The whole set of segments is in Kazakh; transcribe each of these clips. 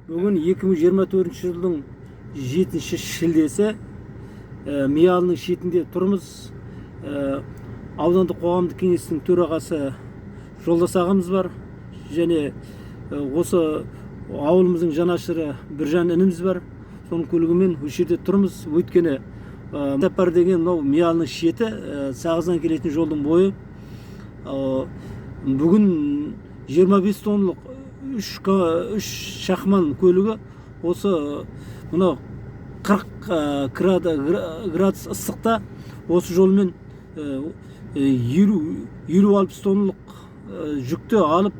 Бүгін 2024 жылдың 7 шілдесі, Миялының шетінде тұрмыз. Аудандық қоғамдық кеңестің төрағасы Жолдас ағамыз бар және осы ауылымыздың жанашыры Біржан ініміз бар. Соның көлігімен осы жерде тұрмыз. Өйткені сапар деген мынау Миялының шеті, Сағыздан келетін жолдың бойы. Бүгін 25 тонналық 3 шахман көлігі осы мынау 40 градус ыстықта осы жолмен 50-60 тонналық жүкті алып,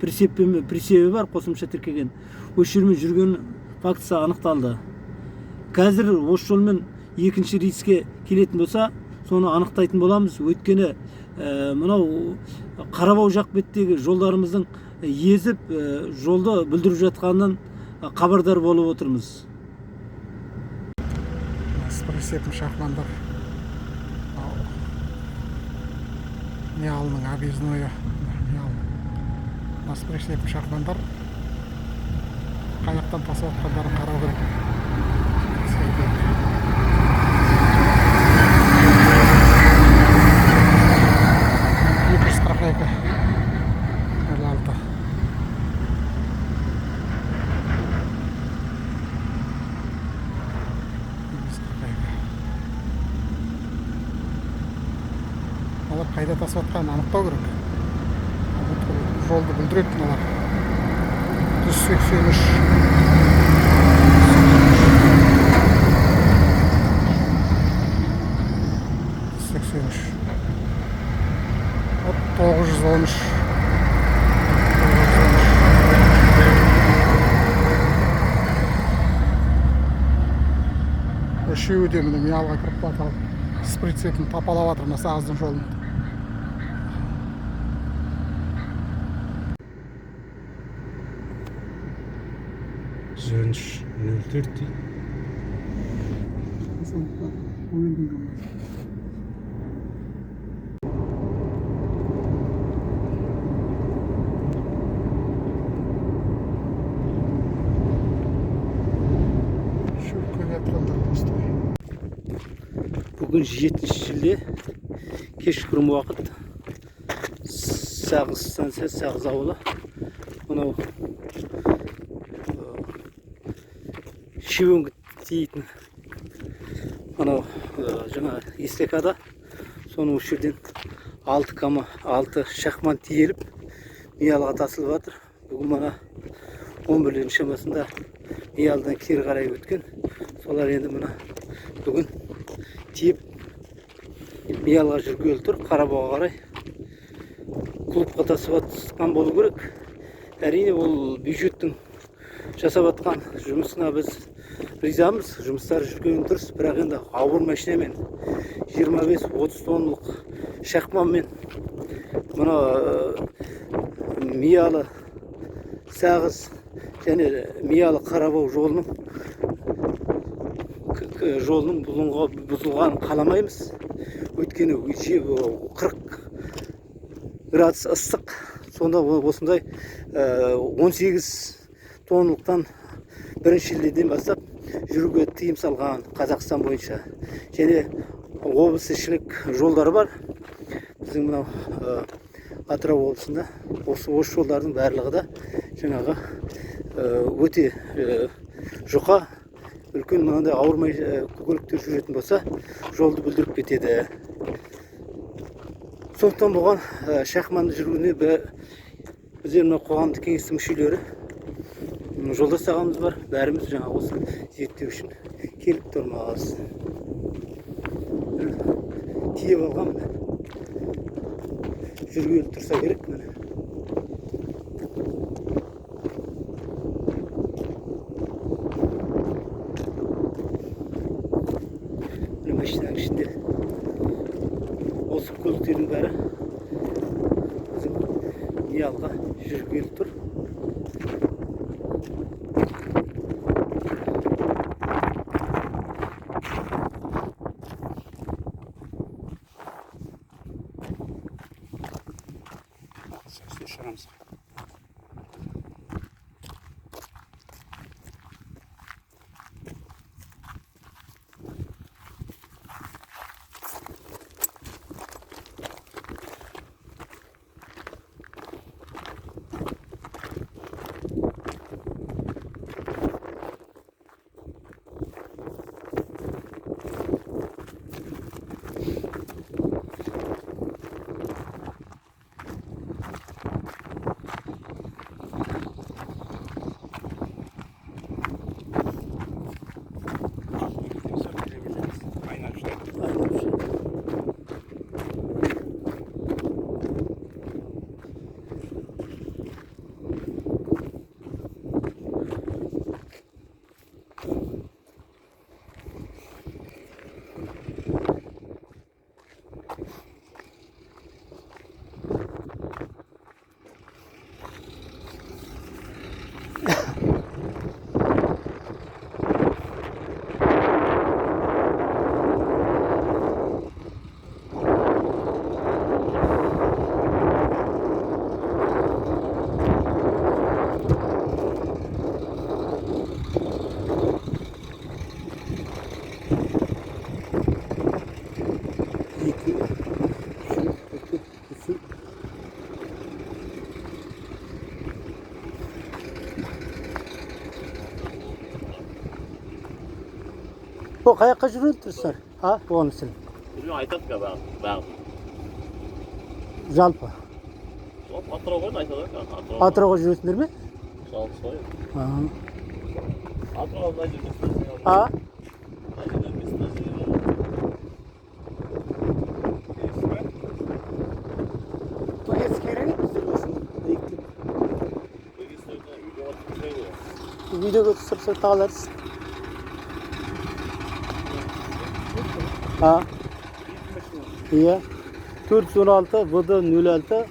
прицепі бар, қосымша тіркеген, осы жермен жүрген фактісі анықталды. Қазір осы жолмен екінші рейске келетін болса, соны анықтайтын боламыз. Өйткені мынау Қарабау жақ беттегі жолдарымыздың езіп, жолды бүлдіріп жатқанынан хабардар болып отырмыз. С прицепом шахмандар. Миялының объезднойы. Мына с прицепом шахмандар қай жақтан тасып жатқандарын қарау керек. Тексеру. 242 06. 242. Олар қайда тасып жатқанын анықтау керек. Жолды бүлдіреді мыналар. 183. 183. Вот 913. 913. Үшеуі де міне Миялға кіріп барып с прицепін тапалап жатыр мына Сағыздың жолын. 113.04 дейді. Шөпке жатқандар пустой. Бүгін 7 шілде, кешқұрым уақыт. Сағыз станциясы, Сағыз ауылы. Мынау Шивонг дейтін анау жаңа эстакада, соның осы жерден 6,6 шахман тиеліп Миялға тасылып жатыр. Бүгін мына 11-лердің шамасында Миялдан кері қарай өткен. Солар енді мына бүгін тиеп Миялға жүргелі тұр, Қарабауға қарай клубқа тасып жатқан болу керек. Әрине, ол бюджеттің жасап жатқан жұмысына біз ризамыз, жұмыстары жүрген дұрыс, бірақ енді ауыр машинамен 25-30 тонналық шахманмен мына Миялы Сағыз және Миялы Қарабау жолының бұзылғанын қаламаймыз. Өйткені 40 градус ыстық, сонда осындай 18 тонналықтан 1 шілдеден бастап жүруге тыйым салған Қазақстан бойынша. Және облыс ішілік жолдары бар. Біздің мынау Атырау облысында осы жолдардың барлығы да жаңағы өте жұқа, үлкен мынандай ауыр көліктер жүретін болса, жолды бүлдіріп кетеді. Сондықтан бұған шахманды жүруіне біздер мына қоғамдық кеңестің мүшелері, Жолдас ағамыз бар, бәріміз жаңа осы зерттеу үшін келіп тұрмыз. Тиеп алған міне. Жүргелі тұрса керек міне. Міне машинаның ішінде осы көліктердің бәрі біздің Миялға жүргелі тұр. Шығарамыз. О, қаяққа жүріп тұрсыздар? А, оған сен. Білмеймін, айтады қазір бағыт. Жалпы. Жалпы Атырау ғой, айтады ғой Атырау. Атырауға жүресіңдер ме? Жалпы солай. А, Атырау мына жерде станция. а? Мына жерде бес станция бар. Тугес керек еді біздерге осыны биіктік. Бөгет стойда видеоға түсіріп ғой. Видеоға түсіріп сыртқа аларсыз. А? Иә. 416 ВД 06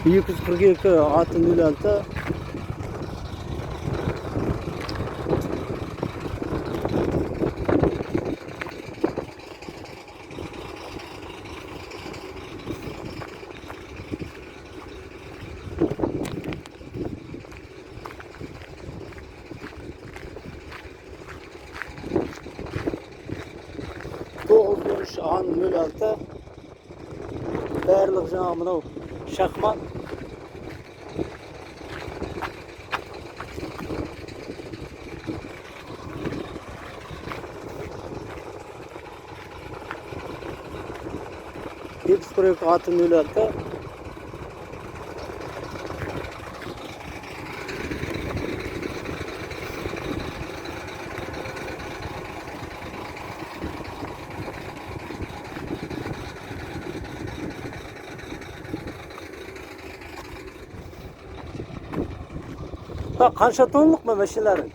242 АТ 06. 913 АН 06. Барлық жаңағы мынау шахмат. 242 АТ 06. Ha, қанша тонналық ма машиналарың?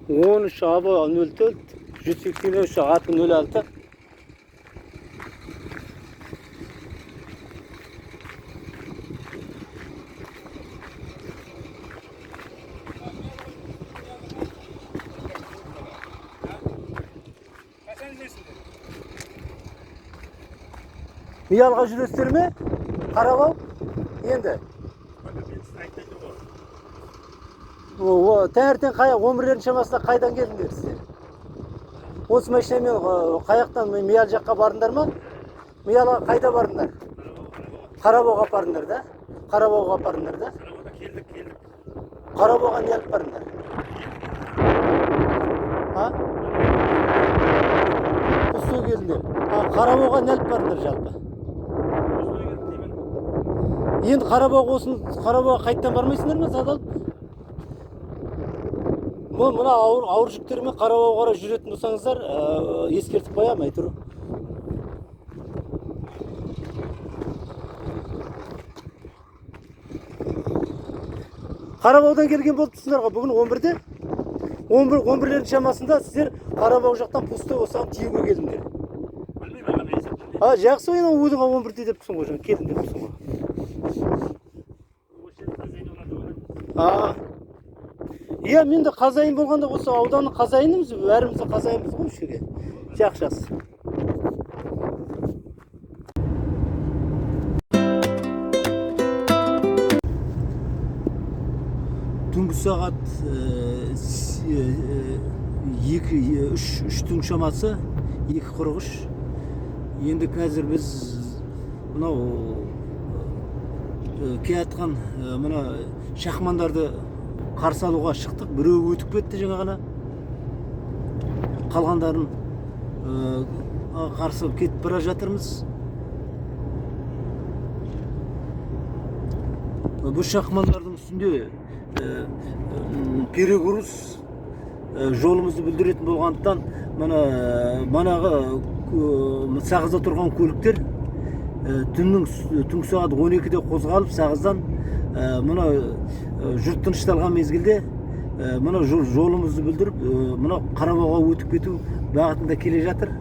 13 АБ 04 183 АТ 06. Миялға жүресіздер ме? Қарабау? Енді. О, таңертең қай 11-лердің шамасында қайдан келдіңдер сіздер? Осы машинамен қаяқтан Миял жаққа бардыңдар ма? Миялға қайда бардыңдар? Қарабауға апардыңдар да? Қарабауға апардыңдар да? Келдік, келдік. Қарабауға не алып бардыңдар? А? Пустой келдіңдер. А, Қарабауға не алып бардыңдар жалпы? Енді Қарабауға осын Қарабауға қайтадан бармайсыңдар ма зат алып? Мына ауыр жүктермен Қарабауға қарай жүретін болсаңыздар, ескертіп қоямын әйтеуір. Қарабаудан келген болып тұрсыңдар ғой бүгін 11-де. 11 11-лердің шамасында сіздер Қарабау жақтан пустой осыған тиеуге келдіңдер. Білмеймін, аға, мен есептемеймін. А, жақсы ойын өзің 11-де деп тұрсың ғой, жаңа келдім деп тұрсың ғой. Осы жерде хозяин оларды ойлайды. А. Иә, мен де қазайын болғанда осы ауданның қазайынымыз, бәріміз де қазайынбыз ғой осы жерге. Жақсы, жақсы. Түнгі сағат екі, үштің шамасы, 2:43. Енді қазір біз мынау келатқан мына шахмандарды қарсы алуға шықтық. Біреуі өтіп кетті жаңа ғана. Қалғандарын қарсы кетіп бара жатырмыз. Бұл шахмандардың үстінде перегруз жолымызды бүлдіретін болғандықтан мына манағы Сағызда тұрған көліктер түнгі сағат 12-де қозғалып Сағыздан мына жұрт тынышталған мезгілде мына жолымызды бүлдіріп мына Қарабауға өтіп кету бағытында келе жатыр.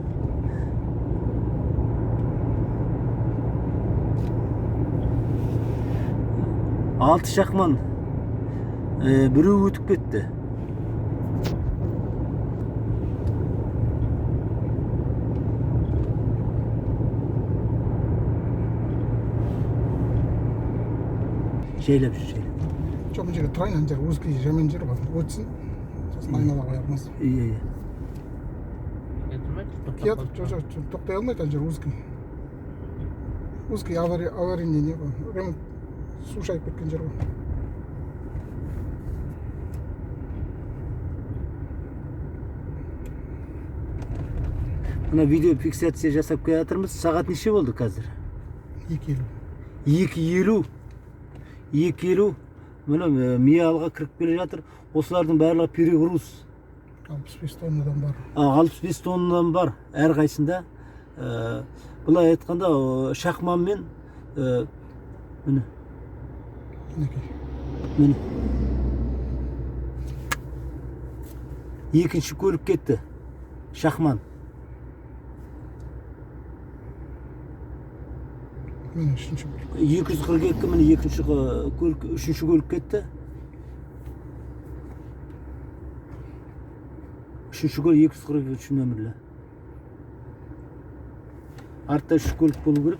6 шахман біреу өтіп кетті. Жайлап жүр, жайлап. Жоқ, мына жерге тұрайын, ана жер узкий жаман жер ғой. Өтсін, сосын айнала қоярмыз. Иә, иә. Келатыр, жоқ, жоқ, тоқтай алмайды, ана жер узкий. Узкий аварийный не ғой, ремонт, су шайып кеткен жер ғой. Мына видео фиксация жасап келе жатырмыз. Сағат неше болды қазір? 2:50. 2:50. 2:50. Міне, Миялға кіріп келе жатыр. Осылардың барлығы перегруз. 65 тоннадан бар. 65 тоннадан бар әрқайсында. Былай айтқанда, шахманмен, міне, Мінекей. Міне. Екінші көлік кетті. Шахман. Міне, үшінші көлік. 242, міне, екінші көлік, үшінші көлік кетті. Үшінші көлік 243 нөмірлі. Артта үш көлік болу керек.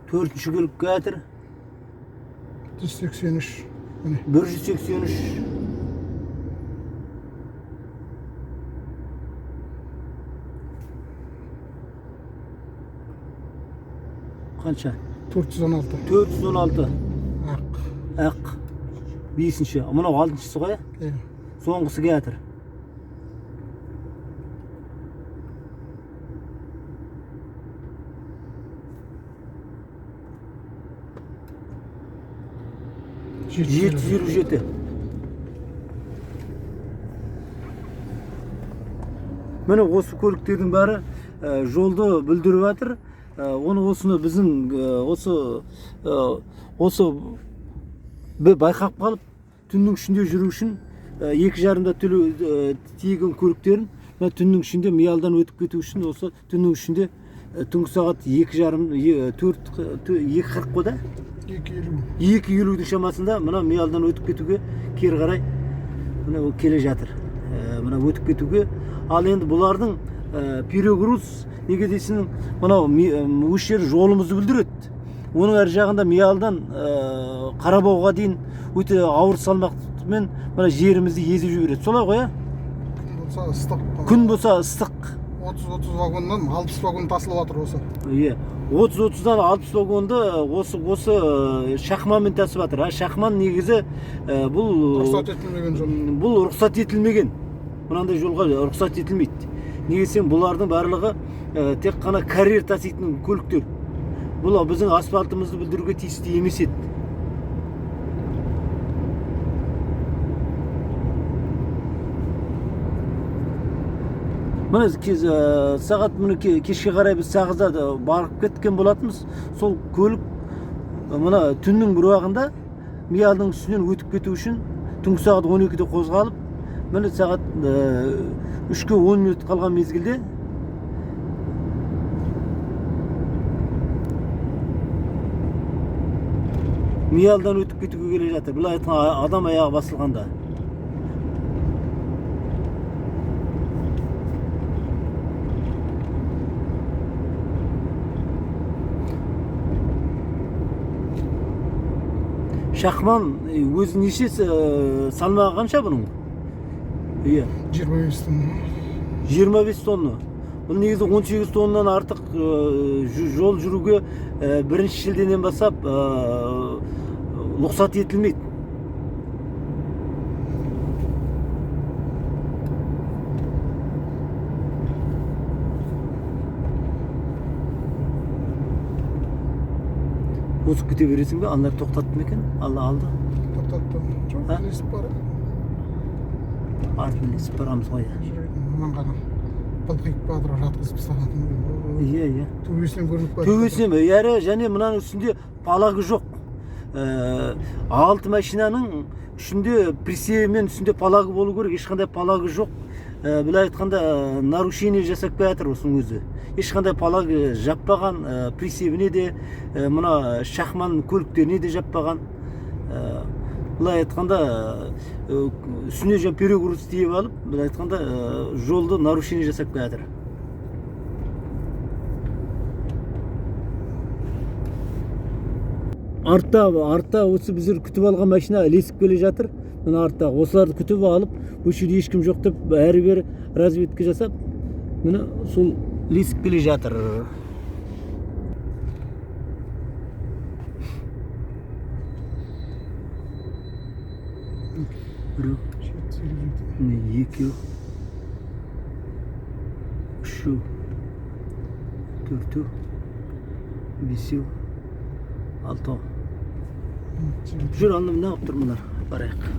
Төртінші көлік келатыр. 183. Міне. 183. Қанша? 416. 416. Ақ. Ақ. Бесінші. Мынау алтыншысы ғой, иә? Иә. Соңғысы келатыр. 757. Міне, осы көліктердің бәрі жолды бүлдіріп жатыр. Оны осыны біздің осы байқап қалып, түннің ішінде жүру үшін, 2,50-да төлеу, тиеген көліктерін мына түннің ішінде Миялдан өтіп кету үшін, осы түннің ішінде, түнгі сағат 2:30, 4, 2:40 қой да? 2:50. 2:50-дің шамасында мына Миялдан өтіп кетуге кері қарай, мына ол келе жатыр. Мына өтіп кетуге. Ал енді бұлардың перегруз неге десең, мынау осы жер жолымызды бүлдіреді. Оның ар жағында Миялдан Қарабауға дейін өте ауыр салмақпен мына жерімізді езіп жібереді. Солай ғой, иә? Күн болса ыстық. Күн болса ыстық. 30-30 вагоннан 60 вагон тасылып жатыр осы. Иә. 30-30-дан 60 вагонды осы шахманмен тасып жатыр. А шахман негізі, бұл Рұқсат етілмеген жол. Бұл рұқсат етілмеген. Мынандай жолға рұқсат етілмейді. Неге десең, бұлардың барлығы тек қана карьер таситын көліктер. Бұл біздің асфальтымызды бүлдіруге тиісті емес еді. Міне, сағат міне кешке қарай біз Сағызда да барып кеткен болатынбыз. Сол көлік, мына түннің бір уағында Миялдың үстінен өтіп кету үшін түнгі сағат 12-де қозғалып, міне, сағат 3-ке 10 минут қалған мезгілде Миялдан өтіп кетуге келе жатыр. Былай айтқанда, адам аяғы басылғанда. Шахман өзі нешесі, салмағы қанша бұның? Иә. 25 тонна. 25 тонна. Бұл негізі 18 тоннадан артық жол жүруге бірінші шілдеден бастап рұқсат етілмейді. Озып кете бересің бе? Аналар тоқтатты ма екен? Алла алды. Тоқтатты. Жоқ, А? ілесіп барады. Артынан ілесіп барамыз ғой. Жүретін мынан ғана былқиып батырып жатқызып тастаған. Иә, иә. Төбесінен көрініп барады. Төбесінен әрі және мынаның үстінде палагы жоқ. Алты машинаның үстінде прицебімен үстінде палагы болу керек, ешқандай палагы жоқ. Былай айтқанда, нарушение жасап келе жатыр осының өзі. Ешқандай палагы жаппаған, прицебіне де, мына шахман көліктеріне де жаппаған. Былай айтқанда, үстіне жаңа перегруз тиеп алып, былай айтқанда, жолды нарушение жасап келатыр. Артта осы біздер күтіп алған машина ілесіп келе жатыр. Мына артта осыларды күтіп алып, осы жерде ешкім жоқ деп әрі бері разведка жасап, міне сол ілесіп келе жатыр. Біреу, 757. міне екеу, үшеу, төртеу, бесеу, алтау. Жүр, анда неғып тұр мыналар, барайық.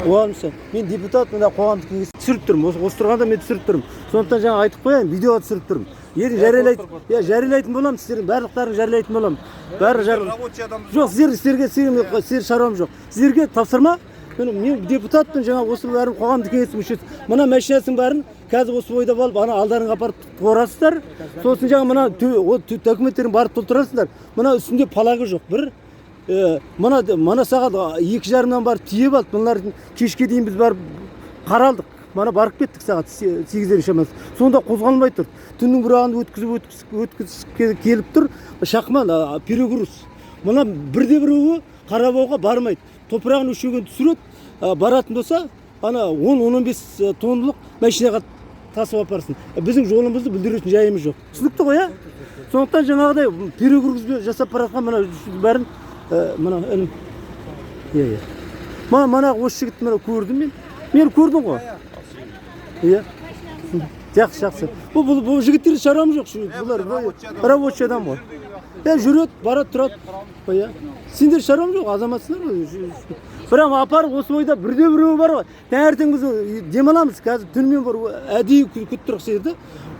Қуанышы. Мен депутат, мына қоғамдық кеңес түсіріп тұрмын. Осы тұрғанда мен түсіріп тұрмын. Сондықтан жаңа айтып қояйын, видеоға түсіріп тұрмын. Ертең жариялайтын боламын, сіздердің барлықтарың жариялайтын боламын. Бәрі Рабочий адам. Жоқ, сіздер шаруам жоқ. Сіздерге тапсырма, мен депутатпын, жаңа осы бәрін қоғамдық кеңестің мүшесі. Мына машинасының бәрін қазір осы бойда алып, ана алдарыңа апарып қорасыздар. Сосын жаңа мына документтерін барып толтырасыңдар. Мына үстінде палагы жоқ. Бір, мына сағат 2:30-нан барып тиеп алды. Мыналардың кешке дейін біз барып қаралдық. Мана барып кеттік сағат 8-дер шамасы. Сонда қозғалмай тұр. Түннің бір уағын өткізіп келіп тұр. Шақман, перегруз. Мына бірде біреуі Қарабауға бармайды. Топырағын өлшеген түсіреді, баратын болса, ана 10-15 тонналық машинаға тасып апарсын. Біздің жолымызды бүлдіретін жайымыз жоқ. Түсінікті ғой, иә? Сондықтан жаңағыдай перегруз жасап бара жатқан мына бәрін, мына інім. Иә, иә. Мана осы жігітті мына көрдім мен. Мені көрдің ғой? Иә. Жақсы, жақсы. Бұл жігіттердің шаруам жоқ. Бұлар рабочий адам ғой. Жүреді, барады, тұрады. Иә. Сендер шаруам жоқ, азаматсыңдар ғой. Бірақ апарып осы бойда бірде біреуі бар ғой. Таңертең біз демаламыз, қазір түнімен бар, әдейі күтіп тұрық сіздерді.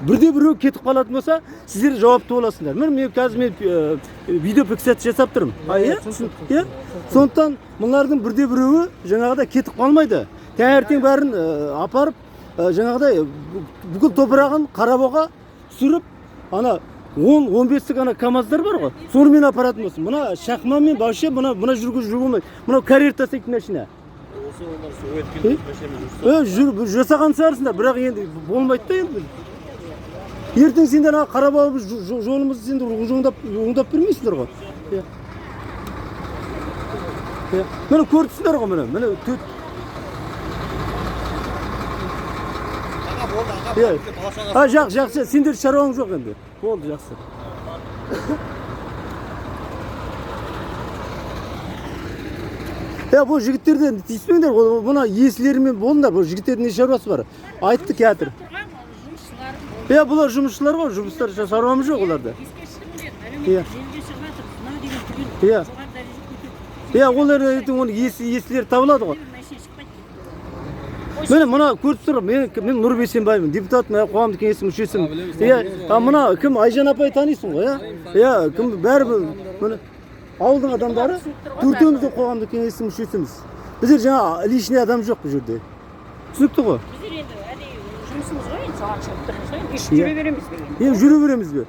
Бірде біреуі кетіп қалатын болса, сіздер жауапты боласыңдар. Міне мен қазір видеофиксация жасап тұрмын. Иә? Иә? Сондықтан мыналардың бірде біреуі жаңағыдай кетіп қалмайды. Таңертең бәрін апарып, жаңағыдай бүкіл топырағын Қарабауға түсіріп, ана 10-15-тік ана КамАЗдар бар ғой, сонымен апаратын болсын. Мына Шахманмен вообще мына жүргізу жүруге болмайды. Мынау карьер тастайтын машина. Осы олар су өткен машинамен жүрсе. Жасаған шығарсыңдар, бірақ енді болмайды да енді. Ертең сендер ана Қарабау жолымызды сендер оңдап бермейсіңдер ғой. Иә. Иә. Міне көріп тұрсыңдар ғой, міне, міне төрт. Аға, болды, аға, Иә. бала шаға. Жақсы, сендер шаруаң жоқ енді. Болды, жақсы. Бұл жігіттерден тиіспеңдер, мына иесілерімен болыңдар, бұл жігіттердің не шаруасы бар? Айтты театр. Бұлар жұмысшылар ғой, жұмыстар шаруамыз жоқ оларда. Иә. Иә. Иә, олар ертең оның иесілері табылады ғой. Міне мына көріп тұр, мен Нұр Бейсенбаймын, депутат, мына қоғамдық кеңестің мүшесімін. Иә, мына кім, Айжан апай танисың ғой, иә? Иә, кім, бәрі міне ауылдың адамдары, төртеуміз де қоғамдық кеңестің мүшесіміз. Біздер жаңа лишний адам жоқ бұл жерде. Түсінікті ғой? Біздер енді әдейі жұмысымыз ғой, енді соған шығып тұрмыз ғой, енді жүре береміз бе енді? Енді жүре береміз бе?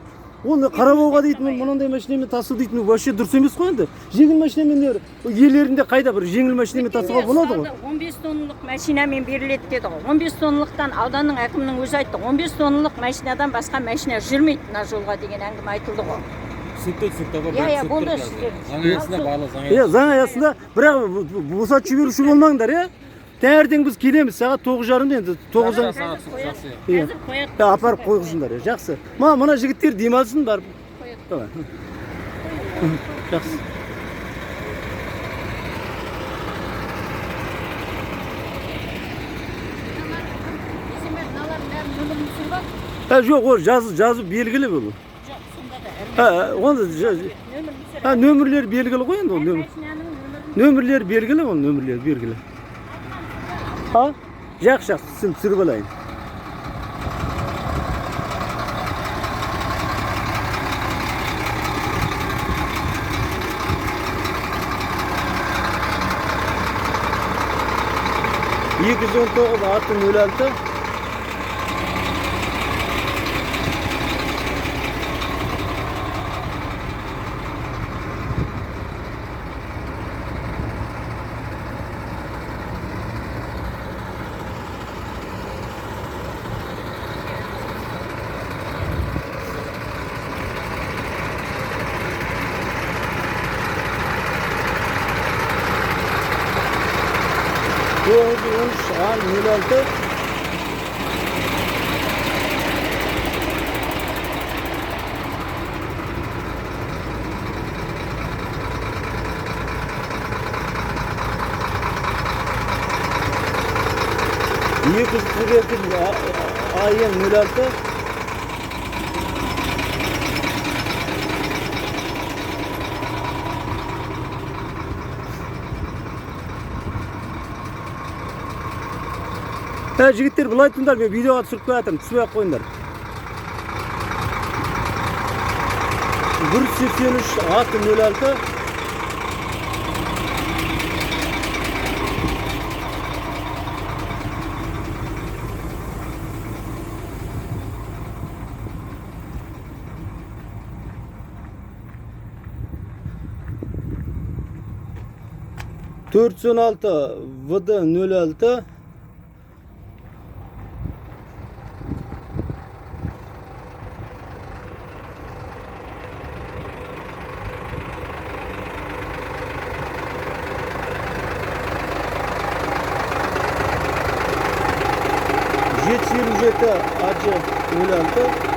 Оны Қарабауға дейтін, мынандай машинамен тасу дейтін вообще дұрыс емес қой енді. Жеңіл машинамен иелерінде қайда бір жеңіл машинамен тасуға болады ғой. 15 тонналық машинамен беріледі деді ғой. 15 тонналықтан ауданның әкімінің өзі айтты. 15 тонналық машинадан басқа машина жүрмейді мына жолға деген әңгіме айтылды ғой. Түсінікті, түсінікті. Иә, иә, болды сіздер. Заң аясында барлық заң Иә, заң аясында, бірақ босатып жіберуші болмаңдар, иә? Таңертең біз келеміз, сағат 9:30 енді, тоғыздан Жақсы. Иә. Қазір қояды. Иә, апарып қойғызыңдар, иә, жақсы. Мына жігіттер демалсын барып. Қояды. Давай. Жақсы. Жоқ, ол жазу белгілі бұл. Жоқ, сонда да Оны нөмірлер белгілі ғой енді ол нөмір. Нөмірлер белгілі, ол нөмірлер белгілі. Жақсы, жақсы, түсіріп алайын. 219 аты 06. 913 А 06. 242 АЕ 06. Ә, жігіттер, былай тұрыңдар, мен видеоға түсіріп келе жатырмын, түспей ақ қойыңдар. 183 аты 06. 416 ВД 06. 727 АЖ 06.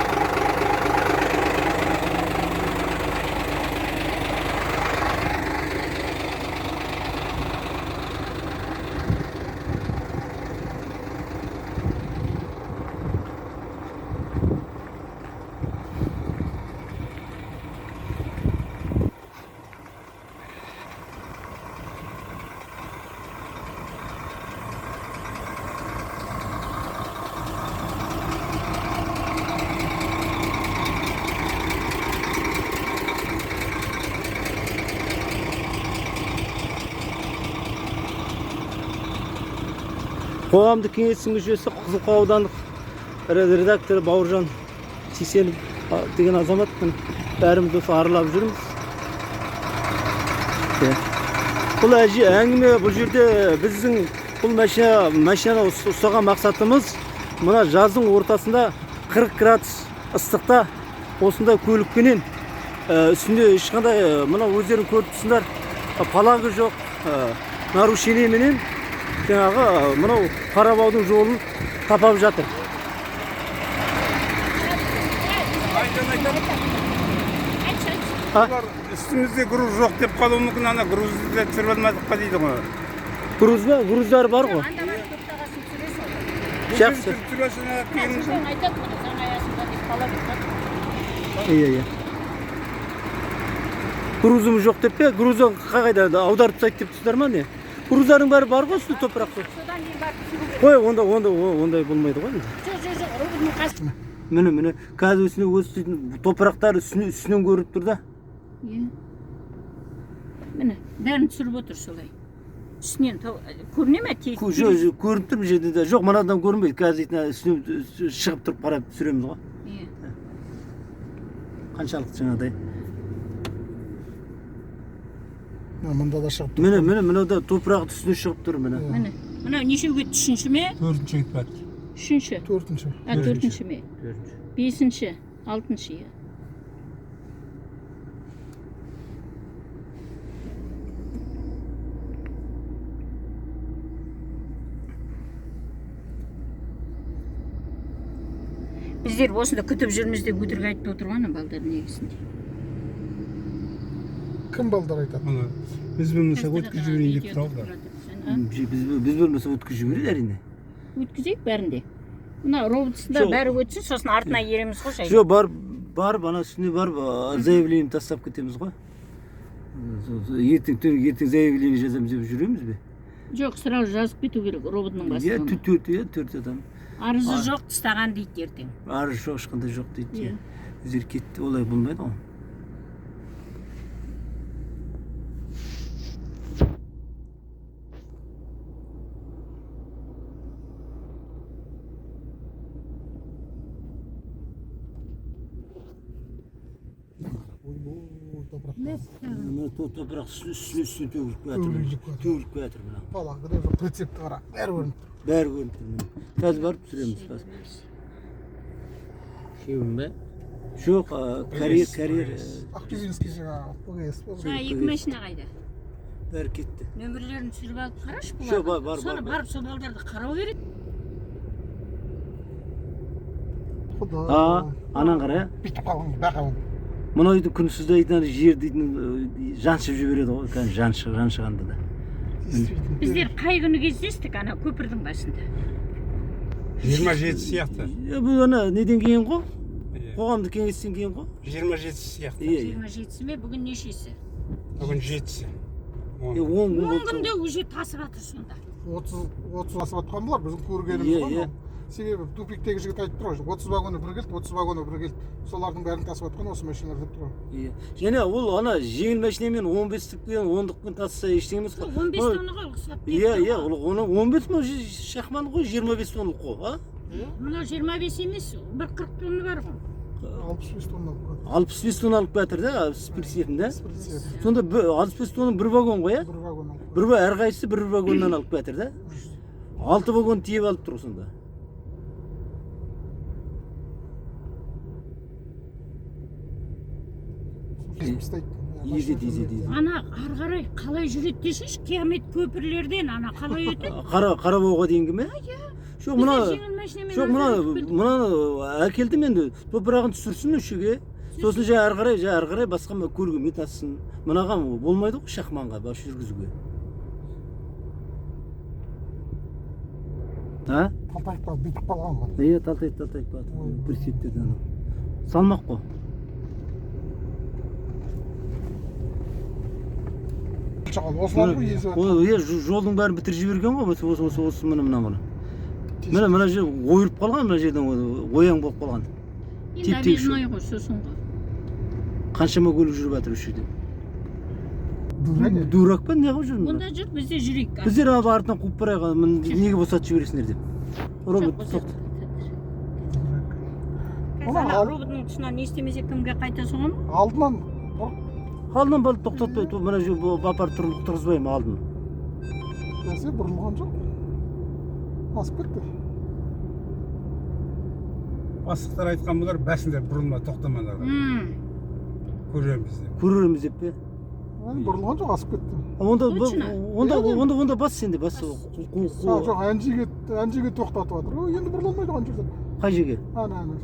Қоғамдық кеңестің мүшесі, Қызылқоға аудандық редакторы Бауыржан Сейсенов деген азаматпын. Бәріміз осы аралап жүрміз. Иә. Бұл әже әңгіме, бұл жерде біздің бұл машинаны ұстаған мақсатымыз мына жаздың ортасында 40 градус ыстықта осындай көлікпенен, үстінде ешқандай, мына өздерің көріп тұрсыңдар, паланғы жоқ, нарушение менен жаңағы, мынау Қарабаудың жолын тапап жатыр. А? Бұлар үстімізде груз жоқ деп қалуы мүмкін, ана грузды да түсіріп алмадық па дейді ғой. Груз ба? Груздар бар ғой. Анда барып тоқтағасын түсіресің ғой. Жақсы. Түсіресің, кейін Сен айтады ғой, заң аясында деп қала береді. Иә. Грузымыз жоқ деп пе? Грузы қайда аударып тастайды деп тұрсыздар ма, не? Груздардың бәрі бар ғой, үстінде топырақ қой. Содан кейін барып түсіру керек. Қой, онда ондай болмайды ғой енді. Жоқ, роботның қасы. Міне, қазір үстіне өсетін топырақтар үстінен көрініп тұр да. Иә. Міне, бәрін түсіріп отыр солай. Үстінен көріне ме тек? Жоқ, көрініп тұр бұл жерде де. Жоқ, мынадан көрінбейді. Қазір дейтін үстінен шығып тұрып қарап түсіреміз ғой. Иә. Қаншалықты жаңағыдай. Мына мында да шығып тұр. Міне, мынау да топырақ үстіне шығып тұр, міне. Міне. Мынау нешеу кетті? Үшінші ме? Төртінші кетіп жатыр. Үшінші. Төртінші. А, төртінші ме? Төртінші. Бесінші, алтыншы, иә. Біздер осында күтіп жүрміз деп өтірік айтып отыр ғой ана балдар негізінде. Кім балдар айтады? Ана біз болмаса өткізіп жіберейін деп тұр ғой. Біз болмаса өткізіп жібереді, әрине. Өткізейік бәрін де. Мына роботсында Жоқ. бәрі өтсін, сосын артына ереміз ғой жай. Жоқ, барып, ана үстіне барып, заявление тастап кетеміз ғой. Ертең заявление жазамыз деп жүреміз бе? Жоқ, сразу жазып кету керек роботның Иә, бастығына. төрт, иә, төрт адам. Арызы жоқ тастаған дейді ертең. Арыз жоқ, ешқандай жоқ дейді. Иә. Өздері кетті, олай болмайды ғой. Ой, топырақ. Мына топырақ үстіне үстіне төгіліп келатыр. Төгіліп келатыр. Төгіліп келатыр мына. Бала, жоқ, прицепті қара. Бәрі көрініп тұр. Бәрі көрініп тұр міне. Қазір барып түсіреміз қазір. Шеуін бе? Жоқ, карьер, карьер Актюбинский жаңағы ПГС па? Жаңа екі машина қайда? бәрі кетті. Нөмірлерін түсіріп алып қарашы Жоқ, бұлардың. бар, бар, Соны бар, бар. барып сол балдарды қарау керек. Құдай. А, анан қара, иә? Бүйтіп қалған, бақауын. Мынау үйді күнсіз де дейтін, ана жер дейтін жаншып жібереді ғой, кәдімгі жаншығанда да. Тиіспейтін. Біздер қай күні кездестік ана көпірдің басында. 27 сияқты. Е, бұл ана неден кейін ғой? Иә. Қоғамдық кеңестен кейін ғой? 27 сияқты. Иә, иә. 27-сі ме, бүгін нешесі? Бүгін жетісі. Е, 10 күн 10 болды. күнде уже тасып жатыр сонда. 30 асып жатқан бұлар біздің көргеніміз Иә, ғой иә. мынау. Себебі тупиктегі жігіт айтып тұр ғой, 30 вагоны бір келді, 30 вагоны бір келді, солардың бәрін тасып жатқан осы машиналар деп тұр ғой. Иә. Және ол ана жеңіл машинамен 15-тікпен, 10-дықпен тасыса ештеңе емес қой. 15 Мынау- тонна ғой рұқсат беріп Иә, тұр иә, ғой. ол оны 15 мың шахман ғой, 25 тонналық қой, а? Мынау 25 емес, бір 40 тонна бар ғой. 65 тонна алып келді. 65 тонна алып келатыр да, с прицепом да? С прицепом. Сонда 65 тонна бір вагон ғой, иә? Бір вагон алып келді. Бір әрқайсысы бір вагоннан алып келатыр да? 6 вагон тиеп алып тұр сонда. Кесіп тастайды. Езеді, езеді, езеді. Ана ары қарай қалай жүреді десеңші, қиямет көпірлерден ана қалай өтеді? Қарабауға дейінгі ме? Жоқ, мына Біздер жеңіл машинамен жоқ, мына ары қарай өтіп келдік. мынаны әкелдім енді, топырағын түсірсін осы. Сосын жай ары қарай, жай ары қарай басқа көлігімен тасысын. Мынаған болмайды ғой шахманға бас жүргізуге. А? Талтайып қалып, бүйтіп қалған ғой. Иә, талтайып, талтайып қалды. Прицептерден анау. Салмақ қой. Шағал, осылар ғой езіп Ол иә, жолдың бәрін бітіріп жіберген ғой, осы осы осы осы міне мына мына. Міне мына жер ойылып қалған, мына жерден ояң болып қалған. Енді Теп-тегіс объездной ғой сосын ғой. Қаншама көлік жүріп жатыр осы жерде. Дурак. Дурак па, не қылып жүр мына? Онда жүр, бізде жүрейік. Біздер алып артынан қуып барайық, міне неге босатып жібересіңдер деп. Робот тоқта. Қазір ана роботның тұсынан не істемесе кімге қайта соғамын? Алдынан бұрып Алдынан барып тоқтатпай, мына жер апарып тұрғызбаймын алдын. Бәсе бұрылған жоқ. Асып кетті. Бастықтар айтқан бұлар бәсіңдер, бұрылма, тоқтамаңдар. Көреміз деп. Көрерміз деп пе? Әне, бұрылған жоқ, асып кетті. Онда Точно. онда онда онда бас сен де бас. А, жоқ, ана жерге, ана жерге тоқтатып жатыр. Ой, енді бұрыла алмайды ғой ана жерде. Қай жерге? Ана, ана.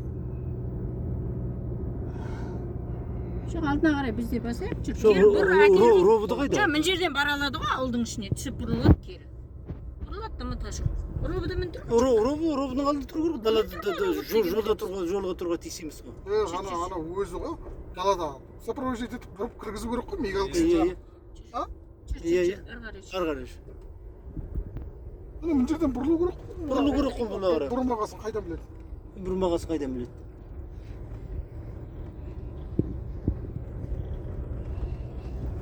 Жоқ, алдына қарай бізде басайық, жүр. Жоқ, Кері бұр, әкел. роботы қайда? Жоқ, мына жерден бара алады ғой, ауылдың ішіне түсіп бұрылады кері. Бұрылады да мына жоқ. Роботы мін тұр. Роботың алдында тұру керек, далада жолда тұрға, жолға тұруға тиіс емес қой. Е, ана, ана өзі ғой, далада сопровождать етіп бұрып кіргізу керек қой, мигалкасын Иә, жағып. иә. А? Жүр, Иә, жүр, иә. жүр, ары қарай жүр. Ары қарай жүр. Ана мына жерден бұрылу керек қой. Бұрылу керек қой бұна қарай. Бұрылмағасын қайдан біледі? Бұрмағасын қайдан біледі?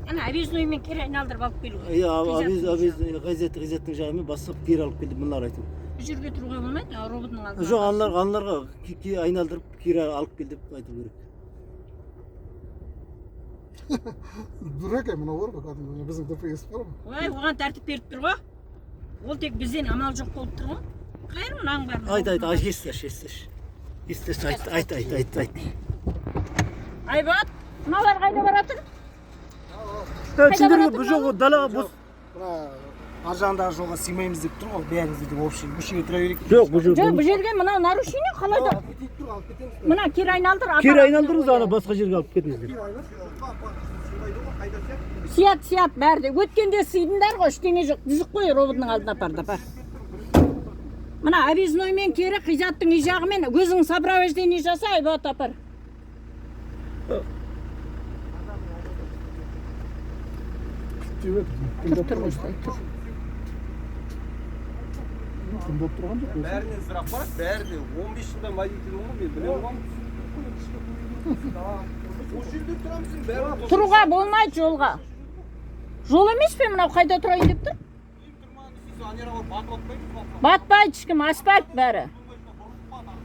Ана объездноймен кері айналдырып алып келу керек. Иә, объезд ғизет ғизеттің жағымен басып кері алып келді мыналар айтып. Бұл жерге тұруға болмайды, а роботның алдына. Жоқ, аналарға айналдырып кері алып кел деп айту керек. Дурак ай, мынау бар ғой, кәдімгі біздің ДПС бар ғой. Ой, оған тәртіп беріп тұр ғой. Ол тек бізден амал жоқ болып тұр ғой. Қайыр мынаның бәрін. Айт, айт, айт, естіш, естіш. Естіш, айт, айт, айт, айт, айт. Айбат, мыналар қайда баратыр? Сендер жоқ, далаға бос. Мына Ар жағындағы жолға сыймаймыз деп тұр ғой, бәріміз де общий осы жерге тұра берейік. Жоқ, бұл Жоқ, жер. бұл жерге мынау нарушение қалай да. Алып кетейік тұр, алып кетеміз. Мына кері айналдыр. Кері айналдырыңыз, ана басқа жерге алып кетіңіздер. Сият, сият бәрі де. Өткенде сыйдыңдар ғой, ештеңе жоқ. Түзік қой, роботның алдына апар да бар. Мына объездноймен кері Қизаттың үй жағымен өзің сопровождение жаса, Айбат апар. Деп еді. Тұр, тұр осылай, тұр. Тыңдап тұрған жоқ. өзі. Бәрінен сұрақ бар, бәрі де 15 жылдан водитель ғой, мен білемін ғой. Осы жерде тұрамысың, бәрі Тұруға болмайды жолға. Жол емес пе мынау, қайда тұрайын деп тұр? Батпайды ешкім, асфальт бәрі.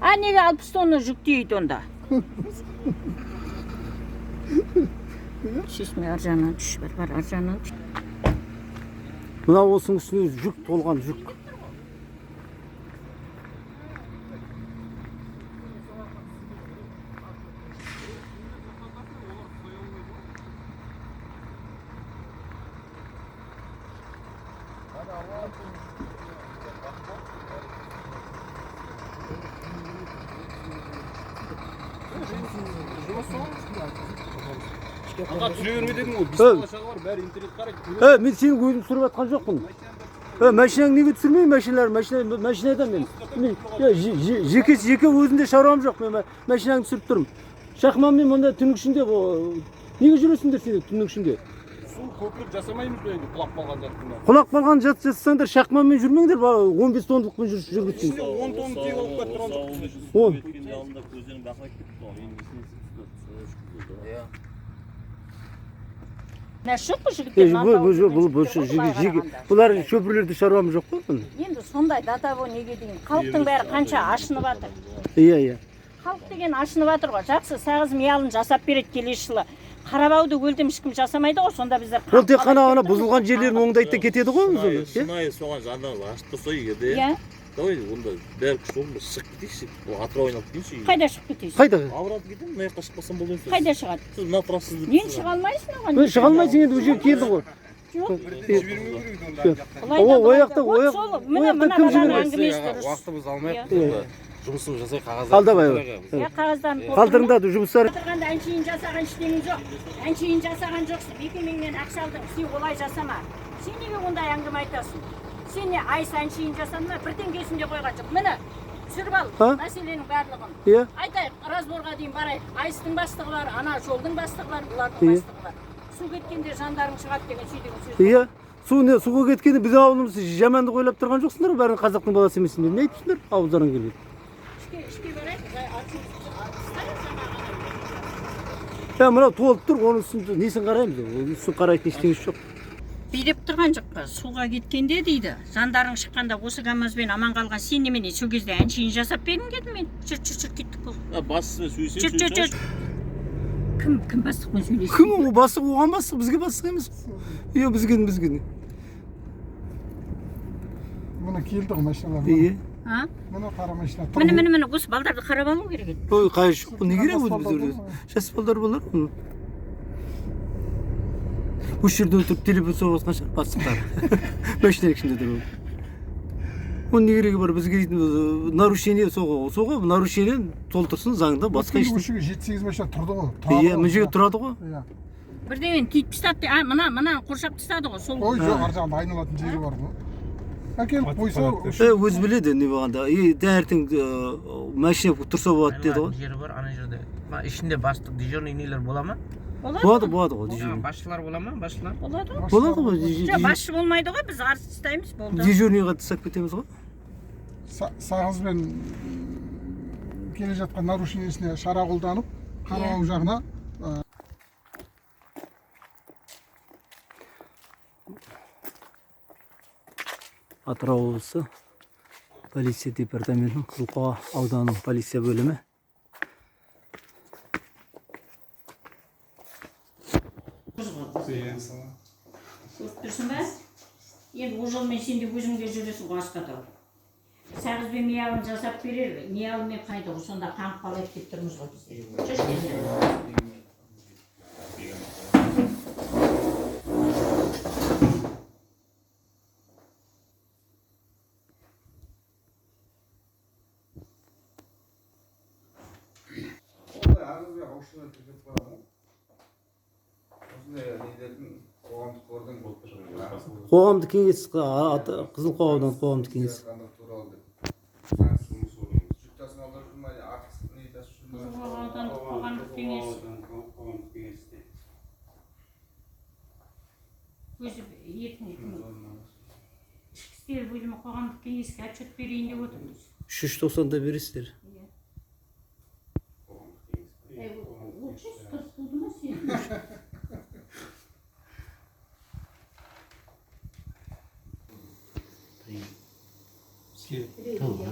А неге 60 тонна жүк тиейді онда? Шешме, ар жағынан түш, бар, бар, ар жағынан түш. Мына осының үстіне жүк толған, жүк. Аға, түсіре берме дедім ғой. Бес Ө. бала шаға бар, бәрі интернет қарайды. Мен сені өзім түсіріп жатқан жоқпын. Машинаңды неге түсірмеймін? Машиналар, машина, машинада мен. Мен жеке өзімде шаруам жоқ. Мен машинаңды түсіріп тұрмын. Шахманмен мында түннің ішінде неге жүресіңдер сендер түннің ішінде? Су көпіріп жасамаймыз ба енді құлап қалған заттың бәрін? Құлап қалған зат жасасаңдар, шахманмен жүрмеңдер, 15 тонндықпен жүргізсін. Ішінде 10 тонна тиеп алып кетіп тұрған жоқ. Он. Алдында көздерін бақылап кетті ғой. Енді несіне. Мына жоқ қой жігіттер. Бұл жеке бұлар шөпірлерде шаруам жоқ қой бұның. Енді сондай до того неге дейін халықтың бәрі қанша ашынып жатыр. Иә, иә. Халық деген ашынып жатыр ғой. Жақсы, сағыз миялын жасап береді келесі жылы. Қарабауды өлдім ешкім жасамайды ғой, сонда біздер. Ол тек қана ана бұзылған жерлерін оңдайды да кетеді ғой өзі. Иә? Шынайы соған жандарымыз ашып тұрса егер де. Иә. Давай онда бәрі күшті болсын, шығып кетейікші. Бұл Атырау айналып кетейінші. Қайда шығып кетесің? Қайда? Абыралып кетемін, мына жаққа шықпасам болмайды. Қайда шығады? Сіз мына тұрасыз деп. Мен шыға алмайсың оған. Ө, шыға алмайсың енді, уже келді ғой. Жоқ. Жібермеу керек еді онда ар жақта. Былай да, О, былай да. ояқта, Вот ояқ- сол, міне ояқта мына кім баланың жібереді? әңгімесі дұрыс. Уақытымызды алмайық. Иә. Жұмысымызды жасайық, қағаздар. Ал давай. Иә, қағаздан Қалдырыңдар жұмыстар. Отырғанда әншейін жасаған ештеңең жоқ. Әншейін жасаған жоқсың. Мекемеңнен ақша алдың. Сен олай жасама. Сен неге ондай әңгіме айтасың? Сен не айс әншейін жасадың ба? Бір теңгесін де қойған жоқ. Міне, түсіріп ал А? мәселенің барлығын. Иә. Айтайық, разборға дейін барайық. Айстың бастығы бар, ана жолдың бастығы бар, бұлардың Иә. бастығы бар. Су кеткенде жандарың шығады деген сүйдеген сөз. Иә. Су не, суға кеткенде біздің ауылымыз жамандық ойлап тұрған жоқсыңдар ғой, бәрін қазақтың баласы емессіңдер. Не айтыпсыңдар? Ауыздарың келмейді. Ішке, ішке барайық, жай атсыз жаңағы ана. Я мынау толып тұр, оның үстін несін қараймыз? Оның үстін қарайтын ештеңесі жоқ. Билеп тұрған жоқ па? Суға кеткенде дейді, жандарың шыққанда осы КамАЗбен аман қалған сен немене сол кезде әншейін жасап бердің дедім мен. Жүр, жүр, жүр, кеттік бол. Басшысымен сөйлесем. Жүр, жүр, жүр. Кім, кім бастықпен сөйлесті? Кім ол бастық? Оған бастық, бізге бастық емес. Иә, бізге, бізге. Міне келді ғой машиналар. Иә. А? Міне қара машина тұр. Міне, міне, міне, осы балдарды қарап алу керек еді. Ой, қай жоқ, не керек Жас ол балдар бізде? бар. Жас балдар болар. Осы жерде отырып телефон соғып жатқан шығар бастықтар. Машинаның ішінде тұрып. Оның не керегі бар бізге дейтін, нарушение соға, соға нарушение толтырсын заңда, басқа Өткенде ештеңе. осы жерге 7-8 машина тұрды ғой. Тұрады Иә, ғой. мына жерге тұрады ғой. Иә. Бірдеңені түйіп тастады. А, мына, мына қоршап тастады ғой. Сол. Ой, жоқ, ар жағында айналатын жері бар ғой. Әкеліп қойса, Өзі біледі не болғанда. И таңертең машина тұрса болады деді ғой. Жері бар ана жерде. Мына ішінде бастық, дежурный нелер бола ма? Болады. Болады, болады ғой дежурный. Басшылар бола ма? Басшылар? Болады ғой. Болады ғой. Жоқ, басшы болмайды ғой, біз арыз тастаймыз, болды. Дежурныйға тастап кетеміз ғой. Сағызбен келе жатқан нарушениесіне шара қолданып, қарау жағына Атырау облысы полиция департаментінің Қызылқоға ауданының полиция бөлімі. Көріп тұрсың ба? Енді ол жолмен сен де өзің де жүресің ғой асқа тауып. Сағызбен миялын жасап берер, миялымен қайда ғой, сонда қаңғып қалайық деп тұрмыз ғой біздер. Жүрші енді. Ондай арызбен ауызша тіркеп қойған ғой. Осындай нелердің, қоғамдық қордың Қоғамдық кеңес, Қызылқоға ауданы қоғамдық кеңес. туралы деп. Заңсыз жұмыс орны. Жүк тасымалдап жүр ма, артық не тасып жүр ма? Қызылқоға аудандық қоғамдық кеңес. Қоғамдық кеңесте. Өзі ертең ішкі істер бөлімі қоғамдық кеңеске отчет берейін деп отырмыз. 390-да бересіздер. Отыз қырық болды ма сен?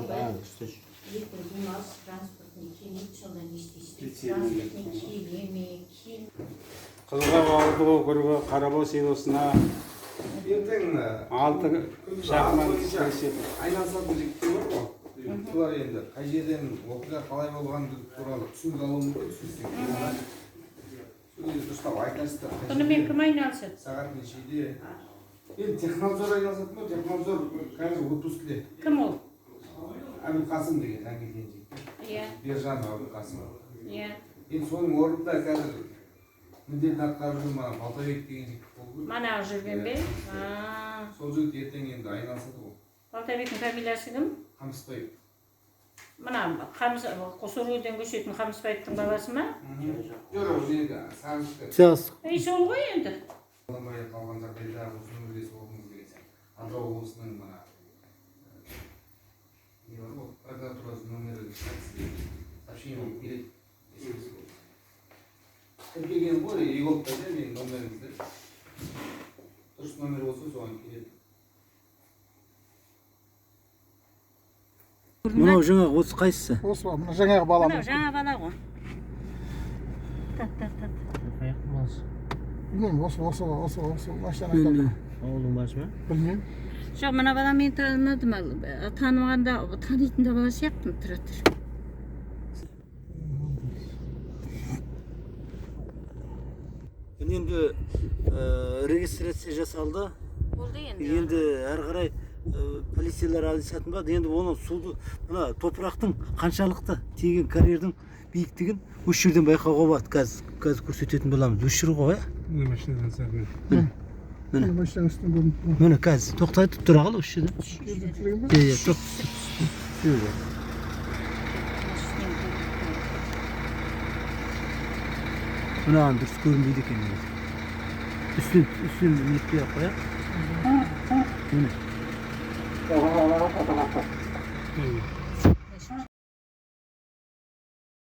Ертең демалыс, транспортный келмейді, сонда не істейсіздер? Транспортный келе ме, кел. Қызылқап ауылдық округі, Қарабау селосына Ертең 6 шақырымнан келіседі. Айналысатын жігіттер бар ғой. Солар енді қай жерден оқиға қалай болғаны туралы түсінік алуы мүмкін сізден. Сол кезде дұрыстап айтасыздар. Қай Бұнымен жерде, кім айналысады? Сағат нешеде? Енді технадзор айналысатын ғой, технадзор қазір отпускіде. Кім ол? Әбілқасым деген жаңа келген жігіт. Иә, Бержанов Әбілқасым. иә. Енді соның орнында қазір міндетін атқарып жүр мана Балтабек деген жігіт болу керек. Манағы жүрген бе? Сол жігіт ертең енді айналысады ғой. Балтабектің фамилиясы кім? Қамысбаев. Мына Қамыс Соргүлден көшетін Қамысбаевтың баласы ма? Жоқ, жерде Сағыныштық. Сағыз. Ей, сол ғой енді. Алынбай қалған жағдайда осы өңірде болғыңыз деген сияқты. Атырау облысының мына не бар ғой, прокуратурасының нөмірі шығады сізге. Сообщение болып келеді. SMS болып. Тіркелген ғой, еговта да менің номерімізді. Дұрыс номер болса соған келеді. Мынау жаңағы осы қайсысы? Осы ба, мына жаңағы бала. Мынау жаңа бала ғой. Тат, тат, тат. Қаяқтың баласы? Білмеймін, осы осы осы осы машинаны айтады. Ауылдың баласы ма? Білмеймін. Жоқ, мына бала мен танымадым, ал танымағанда танитын да бала сияқтымын, тұра тұр. Міне енді регистрация жасалды. Болды енді. Енді әрі қарай полицейлер айналысатын болады. Енді оның суды, мына топырақтың қаншалықты тиген карьердің биіктігін осы жерден байқауға болады. Қазір көрсететін боламыз. Осы жер ғой, иә? Машинадан сәл. Міне. Машинаның үстінен көрініп тұр. Міне қазір тоқтайтып тұра қал осы жерде. Жерде түсірген бе? Иә, тоқ. Мынаған дұрыс көрінбейді екен негізі. Үстін нетпей ақ қояйық. Міне.